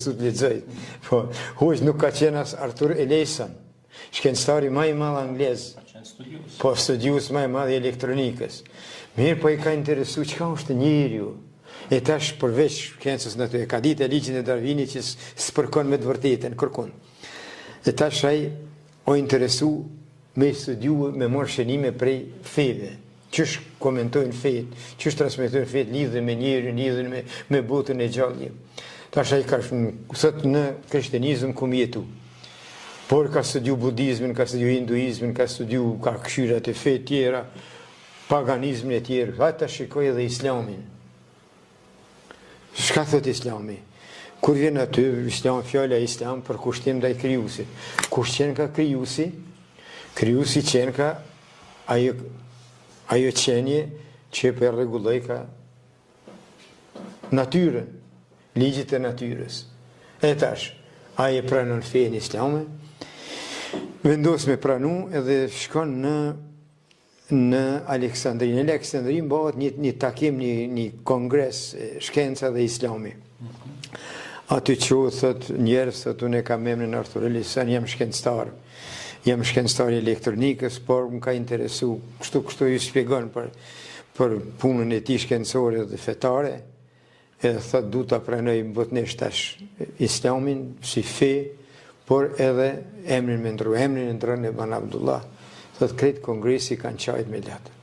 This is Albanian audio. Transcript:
të lexoj. Po, hoxhë nuk ka qenë as Arthur Ellison, shkencëtari ma i madh anglez. Ka qenë studiues. Po, studiues ma i madh i elektronikës. Mirë, po i ka interesu çka është njeriu. E tash përveç shkencës në të, e ka ditë ligjin e Darwinit që s'përkon me të vërtetën, kërkun. E tash ai o interesu me studiu, me marrë shënime prej feve. Qysh komentojnë fetë, qysh transmetojnë fetë lidhur me njerin, lidhur me me botën e gjallë. Tash ai ka thot në krishtenizëm kum jetu. Por ka studiu budizmin, ka studiu hinduizmin, ka studiu ka kqyr atë fe tjera, paganizmin e tjerë. Hajt ta shikoj edhe islamin. Çka thot islami? Kur vjen aty, islam, fjala islam, përkushtim ndaj krijuesit. Kush qenka krijuesi? Krijuesi qenka ajo, ajo qenie që po e rregullojka natyrën, ligjet e natyrës. E tash, ai e pranon fenë islame, vendos me pranu edhe shkon në në Aleksandri. Në Aleksandri mbahet një, një takim, një, një kongres shkenca dhe islami. Aty që thot njerëz, thot unë e kam emrin Arthur Ellison, jam shkencëtar. Jam shkencëtar i elektronikës, por më ka interesu, kështu kështu ju shpjegon për për punën e tij shkencore dhe fetare, edhe thot du ta pranoj botnisht tash islamin si fe, por edhe emrin me ndrru, emrin e ndrron e ban Abdullah, thot krejt kongresi kanë qajt me lot.